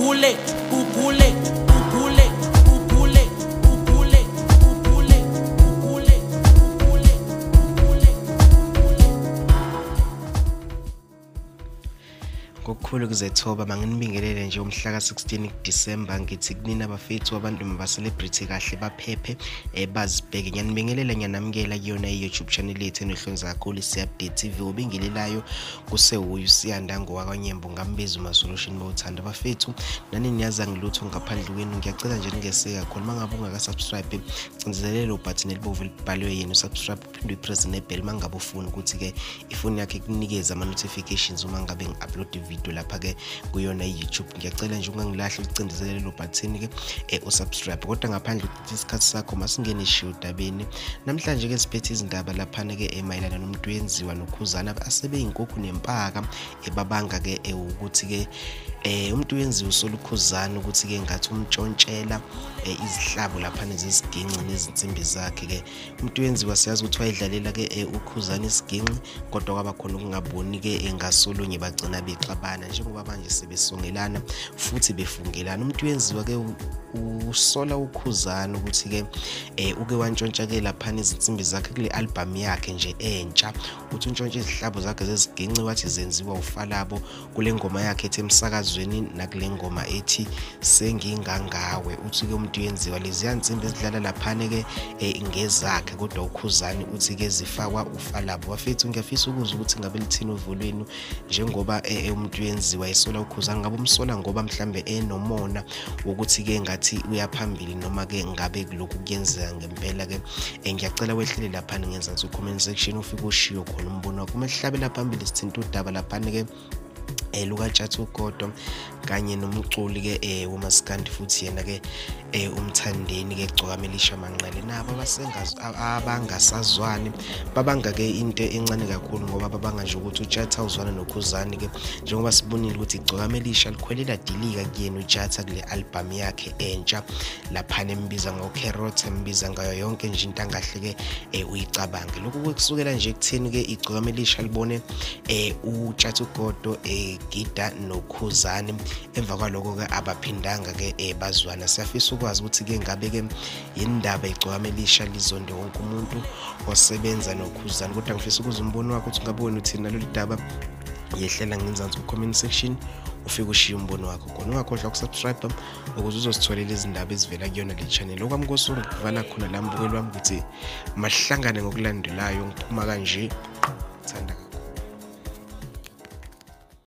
Gugulethu, Gugulethu, Gugulethu, Gugulethu, Gugulethu, Gugulethu, Gugulethu, Gugulethu, Gugulethu. Ngokukhulu kuzethoba manginibingelele nje umhla ka-16 December, ngithi kunina abafethu abantu mabacelebrate kahle baphephe bazibheke. Ngiyanibingelela, ngiyanamukela kuyona i-YouTube channel yethu enohlonze kakhulu, iSiya-Update TV. Ubingelelayo kusewuyu Siyanda ngowakwaNyembo, ngambiza uMasolution bawuthanda bafethu. Nani niyazi angilutho ngaphandle kwenu, ngiyacela nje ningeseke kakhulu. Mangabe ungaka-subscribe, cindezelelo button elibovu elibhalwe yena usubscribe, uphinde uyipress nebell mangabe ufuna ukuthi-ke ifoni yakhe ikunikeze ama-notifications uma ngabe ngi-upload video lapha-ke kuyona i-YouTube. Ngiyacela nje ungangilahli, ucindezelele lo button-ke usubscribe. Kodwa ngaphandle ukuthi isikhathi sakho, masingene shiyo odabeni. Namhlanje-ke siphethe izindaba laphana-ke mayelana nomuntu oyenziwa noKhuzana asebeyinkukhu nempaka, ebabanga-ke ukuthi-ke umuntu uyenziwa usola uKhuzana ukuthi-ke ngathi umtshontshela izihlabo laphana zesiginci nezinsimbi zakhe-ke. Umuntu uyenziwa siyazi ukuthi wayedlalela-ke uKhuzana isiginci, kodwa kwaba khona ukungaboni-ke ngasolunye, bagcina bexabana njengoba manje sebesongelana futhi befungelana. Umuntu uyenziwa-ke usola uKhuzana ukuthi-ke uke wantshontsha-ke laphana izinsimbi zakhe kule album yakhe nje entsha. Uthi untshontshe izihlabo zakhe zeziginci, wathi zenziwa uFalabo kule ngoma yakhe ethi Emsakazweni nakule ngoma ethi Sengingangawe. Uthi-ke umuntu uyenziwa leziya nsimbi ezidlala laphana-ke ngezakhe, kodwa uKhuzani uthi-ke zifakwa uFalabo. Bafethu, ngiyafisa ukuzwa ukuthi ngabe lithini uvo lwenu njengoba umuntu uyenziwa esola uKhuzani. Ngabe umsola ngoba mhlambe enomona wokuthi-ke ngathi uyaphambili, noma-ke ngabe lokhu kuyenzeka ngempela-ke? Ngiyacela wehlele laphana ngenzansi ku-comment section, ufike ushiyo khona umbono wakho. Uma sihlabela phambili, sithinta udaba laphana-ke lukaTshatha Ugodo kanye nomculi-ke womaskandi, futhi yena-ke uMthandeni-ke Gcokama Elisha Manqele. Nabo abangasazwani babanga-ke into encane kakhulu, ngoba babanga nje ukuthi uTshatha uzwana noKhuzani-ke, njengoba sibonile ukuthi Gcokama Elisha likhwelela dilika kuyena uTshatha kule album yakhe entsha laphana, embiza ngocarrot, embiza ngayo yonke nje into angahle-ke uyicabange. Lokhu kusukela nje ekutheni-ke iGcokama Elisha libone uTshatha Ugodo egida noKhuzani, emva kwaloko-ke abaphindanga-ke bazwana. Siyafisa ukwazi ukuthi-ke ngabe-ke yindaba iGcokama Elisha lizonde wonke umuntu osebenza noKhuzani. Kodwa ngifisa ukuza umbono wakho ukuthi ngabe wena uthini nalolu daba. Yehlela ngenzansi ku-comment section, ufike ushiye umbono wakho khona. Ungakhohlwa ukusubscribe ukuze uzositholela izindaba ezivela kuyona le channel. Okwami kosuku ngikuvala khona la, mbukeli wami, ukuthi mahlangane ngokulandelayo. Ngiphuma kanje, thanda.